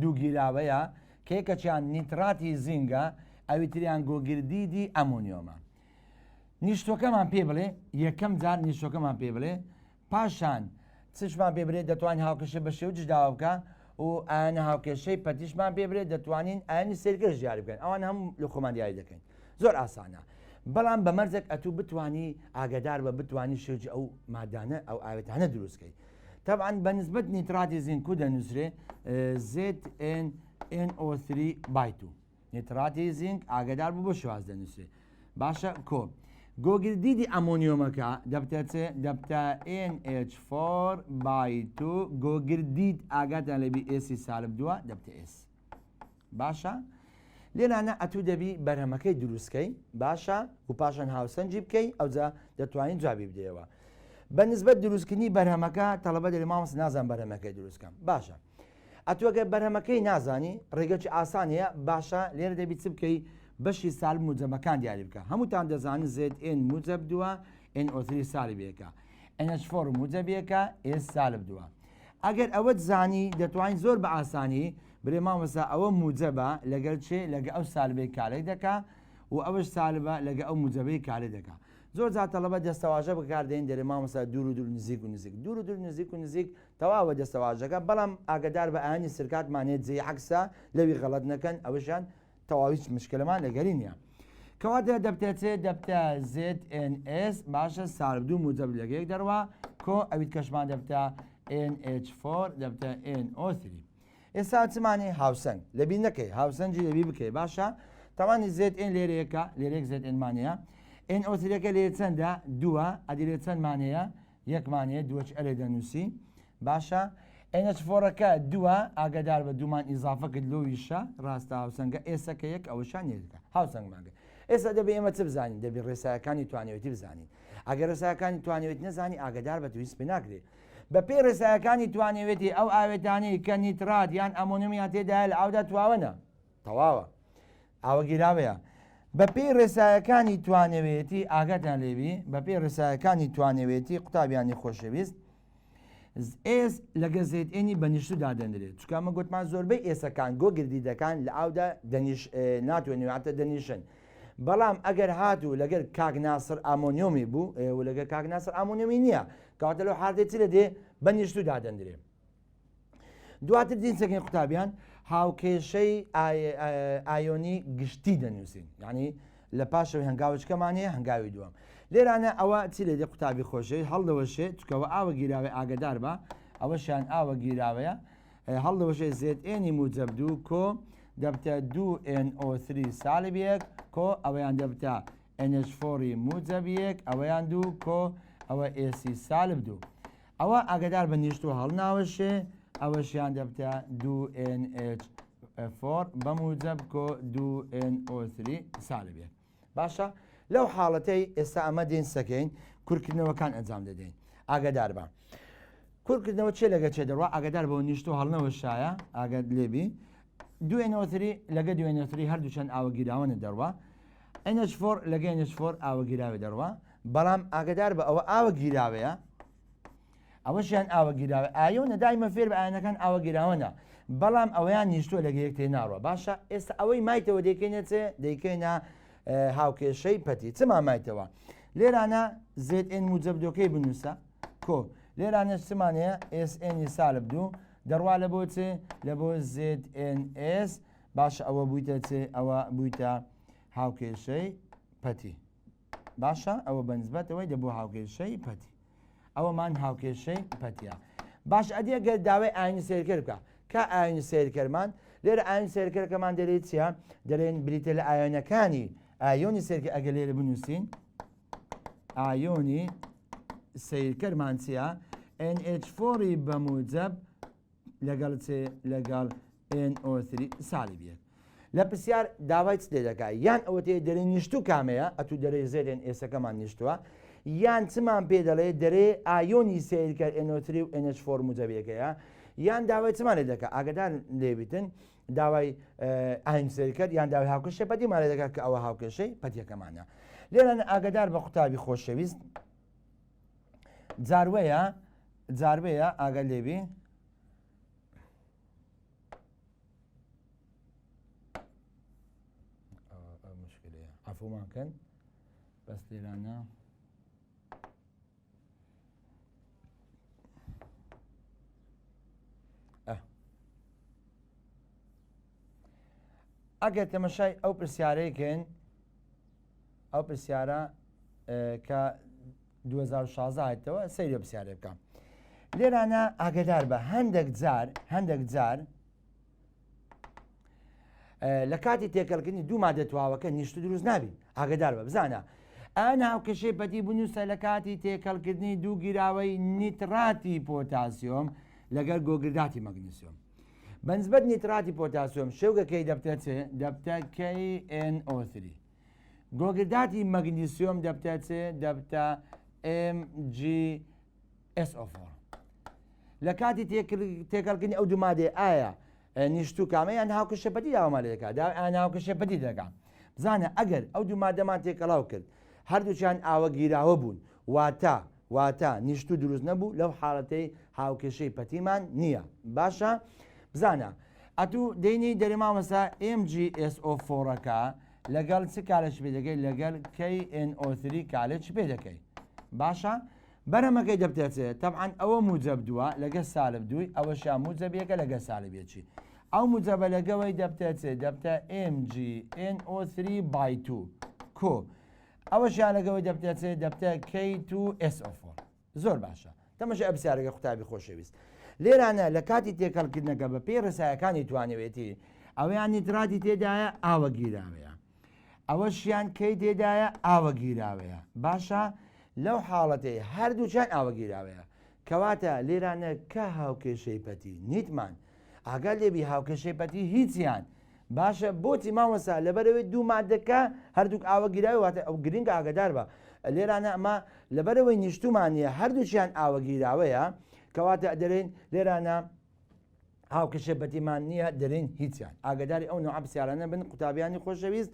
دووگیراوەیە کە یەکەچیان نیتراتی زینگە ئەوی تریان گۆگردیدی ئەمۆنیۆمە نیشتۆکەمان پێ بڵێ یەکەم جار نیشتۆکەمان پێ بڵێ پاشان چشمان پێ برێت دەتوانین هاوکێشە بە شێوە جش داوا بکە و ئایانە هاوکێشەی پەتیشمان پێ برێت دەتوانین ئایانی سێرگەش دیاری بکەن ئەوان هەم لە خۆمان دیاری دەکەین زۆر ئاسانە بەڵام بە مەرجێک ئەتوو بتانی ئاگدار بە بتانی شێوجی ئەو مادانە ئەو ئاوێتانە دروستکەی طبعا بە نسبەت نیتراتی زینکو دەنووسرێ ZnNO3 by 2 نیتراتی زینک ئاگدار بوو بۆ شێواز دەنووسرێ باشە کۆ گۆگردیدی ئەمۆنیۆمەکە دەبتە چ دەبتە NH4 by 2 گۆگردید ئاگاتان لەبی S ی سالب دووە دەبتە S باشە لێرانە ئەتوو دەبی بەرهەمەکەی دروستکەی باشە و پاشان هاوسەنجی بکەی ئەوجا دەتوانین جوابی بدەیەوە بە نسبەت دروستکردنی بەرهەمەکە تەڵەبە دەێ مامۆستا نازان بەرهەمەکەی دروستکەم باشە ئەتوو گەر بەرهەمەکەی نازانی ڕێگەکی ئاسان هەیە باشە لێرە دەبی چ بکەی بەشی سالب موجەبەکان دیاری بکە هەمووتان دەزانن Zn موجەب دووە NO3 سالب یەکە NH4 موجەب یەکە S سالب دووە ئەگەر ئەوەت زانی دەتوانین زۆر بە ئاسانی برێ مامۆستا ئەوە موجەبە لەگەل چێ لەگە ئەو سالبەی کارێک دەکا و ئەوەش سالبە لەگە ئەو موجەبەی کارێ دەکا زۆر جار تەڵەبە دەستەواژە بەکاردێن دەرێ مامۆستا دوور و دوور نزیک و نزیک دوور و دوور نزیک و نزیک تەواوە دەستەواژەکە بەڵام ئاگەدار بە ئایانی سرکاتمان هەیە جێی عەکسە لەوی غەڵەت نەکەن ئەوەشیان. تەواو هیچ مشکلەمان لەگەری نییە. کەواتە دەبتە چێ دەبتە ZNS باشە سالب دوو موجب لەگە یەک دەڕوا کۆ ئەویت کەشمان دەبتە NH4 دەبتە NO3 ئێستا چمانی هاوسەنگ لەبی نەکەی هاوسەنگی لەبی بکەی باشە تاوانی ZN لێرەیەکە لێرەیەک ZN مانەیە NO3ەکە لێ چەندە دووە ئەدی لێ چەندمان هەیە یەکمان هەیە دووەچ ئەرێ دەنووسی باشە NH four ەکە دووە ئاگادار بە دوومان ئیزافە کرد لۆ ویشە ڕاستە هاوسەنگە ئێسەکە یەک ئەوەشان یەکە هاوسەنگمان کرد ئێستا دەبێ ئێمە چ بزانین دەبێ ڕێسایەکانی توانەوەتی بزانین ئەگەر ڕێسایەکانی توانەوێت نەزانی ئاگادار بە تویست پێ ناکرێت بە پێی ڕێسایەکانی توانەوێتی ئەو ئاوێتانەی کە نیترات یان ئەمۆنیۆمیان تێدایە لە ئاودا تواوەنە تەواوە ئاوە گیراوەیە. بە پێی ڕێسایەکانی توانەوێتی ئاگاتان لێبی بە پێی ڕێسایەکانی توانەوێتی قوتابیانی خۆشەویست S لەگە ZN ی بە نیشتو دادەنرێت چونکە ئەمە گوتمان زۆربەی S ەکان گۆگردیدەکان لە ئاودا دەنیش ناتوێنواتە دەنیشن بەڵام ئەگەر هاتوو لەگەر کاک ناسر ئامۆنیۆمی بوو و لەگەر کاک ناسر ئامۆنیۆمی نییە کەواتە لەو حالەتی چ لە دێ بە نیشتو دادەنرێ دواتر دینسەکەی قوتابیان هاوکێشەی ئایۆنی گشتی دەنووسین یعنی لە پاشەوەی هەنگاوچکەمان هەیە هەنگاوی دووەم لێرانە ئەوە چی لێ قوتابی خۆشەویست هەڵدەوەشێ چکەوە ئاوە گیراوی ئاگدار بە ئەوەشیان ئاوە گیراوەیە هەڵدەوەشێ ZN ی موجب دوو کۆ دەبتە دوو NO3 سالب یەک کۆ ئەوەیان دەبتە NH4 موجب یەک ئەوەیان دوو کۆ ئەوە S ی سالب دوو ئەوە ئاگادار بە نیشتوو هەڵناوەشێ ئەوەشیان دەبتە دوو NH4 بە موجەب کۆ دوو NO3 سالب یەک باشە لەو حاڵەتەی ئێستا ئەمە دێن سەکەین کورکردنەوەکان ئەنجام دەدەین ئاگادار بە کورکردنەوە چێ لەگە چێ دەڕوا ئاگادار بۆ نیشتو هەڵنەوەشایە ئاگات لێبی دوێنەوەتری لەگە دوێنەتری هەردوو چەند ئاوەگیراوەنە دەڕوا NH4 لەگە NH4 ئاوەگیراوێ دەڕوا بەڵام ئاگدار بە ئەوە ئاوە گیراوەیە ئەوەشیان ئاوە گیراوە ئایۆنە دایمە فێر بە ئایۆنەکان ئاوە گیراوەنە بەڵام ئەوەیان نیشتووە لەگە یەک تێ ناڕوە باشە ئێستا ئەوەی مایتەوە دەیکەینە چێ دەیکەینە هاوکێشەی پەتی چما مایتەوە لێرانە ZN موجب دۆکەی بنووسە کۆ لێرانە چمان هەیە SN سالب دوو دەڕوا لە بۆ چێ لە بۆ ZNS باشە ئەوە بوویتە چێ ئەوە بوویتە هاوکێشەی پەتی باشە ئەوە بەنسبەت ئەوەی دەبوو هاوکێشەی پەتی ئەوەمان هاوکێشەی پەتیە باش ئەدی ئەگەر داوای ئاینی سیرکەر بکە کا ئاینی سیرکەرمان لێرە ئاین سیرکەرەکەمان دەرێت چیە دەرێن بریتە لە ئایۆنەکانی ئایۆنی سیرکە ئەگەر لێرە بنووسین ئایۆنی سیرکەرمان چییە NH4 بە موجب لەگەڵ چ لەگەڵ NO3 سالب یەک. لە پرسیار داوای چ لێ دەکا یان ئەوەتێ دەرێ نیشتوو کامەیە ئەتوو دەرێ ZN S ەکەمان نیشتووە یان چمان پێ دەڵێ دەرێ ئایۆنی سەیرکەر NO3 و NH4 موجەبیەکەیە یان داوای چمان لێ دەکا ئاگدار لێبیتن داوای ئاین سەیرکەر یان داوای هاوکێشەی پەتیمان لێ دەکات کە ئەوە هاوکێشەی پەتیەکەمانە لێرە ئاگدار بە قوتابی خۆشەویست جاروەیە جاروەیە ئاگا لێبی مشکلەیە عفومان کەن بەس لێرانە ئەگەر تەمەشای ئەو پرسیارەیەکەن ئەو پرسیارە کە 2016 هاتەوە سەیرە پرسیارێ بکە لێرانە ئاگدار بە هەندێک جار هەندێک جار لە کاتی تێکەڵکردنی دوو مادە تواوەکە نیشت دروست نابی ئاگدار بە بزانە ئەن هاوکێشەی پەتی بنووسە لە کاتی تێکەڵکردنی دوو گیراوەی نیتراتی پۆتاسیۆم لەگەر گۆگرداتی مەگنیسیۆم بەنسبەت نیتراتی پۆتاسیۆم شێوگەکەی دەبتە چ؟ دەبتە KNO3. گۆگرداتی مەگنیسیۆم دەبتە چ؟ دەبتە MgSO4. لە کاتی تێکەڵکردنی ئەو دوو مادەیە ئایا نیشتوو کامە یان هاوکێشە پەتی داوامان لێ دەکات ئایا هاوکێشە پەتی دەکات بزانە ئەگەر ئەو دوو مادەمان تێکەڵاو کرد هەردووکیان ئاوە گیراوە بوون واتە واتە نیشتوو دروست نەبوو لەو حاڵەتەی هاوکێشەی پەتیمان نییە باشە بزانە ئەتوو دەینی دەرێ مامۆستا MgSO four ەکە لەگەڵ چ کارێک پێ دەکەی لەگەڵ KNO3 کارێک پێ دەکەی باشە بەرەمەکەی دەبتەچێ تەبعەن ئەوە موجەب دووە لەگە سالب دووی ئەوەشیان موجەب یەکە لەگە سالب یەکی. ئەو موجەبەلەگەوەی دەبتە چ؟ دەبتە MgNO3 by 2 کۆ. ئەوەشیان لەگەوەی دەبتە چ؟ دەبتە K2SO4. زۆر باشە. تەمەشای ئەو پرسیارەکە قوتابی خۆشەویست. لێرانە لە کاتی تێکەڵکردنەکە بە پێی ڕێسایەکانی توانەوێتی ئەوەیان نیتراتی تێدایە ئاوە گیراوەیە. ئەوەشیان کەی تێدایە ئاوە گیراوەیە. باشە لەو حاڵەتەی هەردووکیان ئاوە گیراوەیە. کەواتە لێرانە کە هاوکێشەی پەتی نیتمان ئاگات لێبی هاوکێشەی پەتی هیچیان باشە بۆچی مامۆستا لەبەرەوەی دوو مادەکە هەردووک ئاوە گیراوی واتە ئەو گرنگ ئاگدار بە لێرانە ئەمە لەبەرەوەی نیشتومان نیە هەردووکیان ئاوە گیراوەیە کەواتە دەرێن لێرانە هاوکێشەی پەتیمان نییە دەرێن هیچیان ئاگداری ئەو نوع پرسیارانە بن قوتابیانی خۆشەویست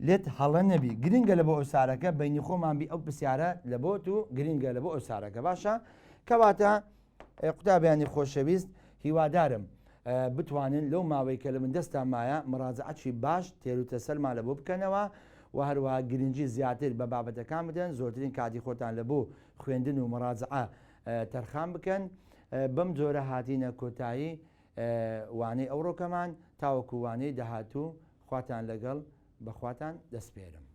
لێت هەڵە نەبی گرنگە لە بۆ ئەوسارەکە بینی خۆمان بی ئەو پرسیارە لە بۆت و گرنگە لە بۆ ئەوسارەکە باشە کەواتە قوتابیانی خۆشەویست هیوادارم بتوانن لەو ماوەی کە لە من دەستان مایە مڕازعەکی باش تێروتەسەلمان لە بۆ بکەنەوە و هەروەها گرنگی زیاتر بە بابەتەکان بدەن زۆرترین کاتی خۆتان لە بۆ خوێندن و مڕازعە تەرخان بکەن بەم جۆرە هاتینە کۆتایی وانەی ئەوڕۆکەمان تاوەکو وانەی داهاتوو خواتان لەگەڵ بەخواتان دەسپێرم.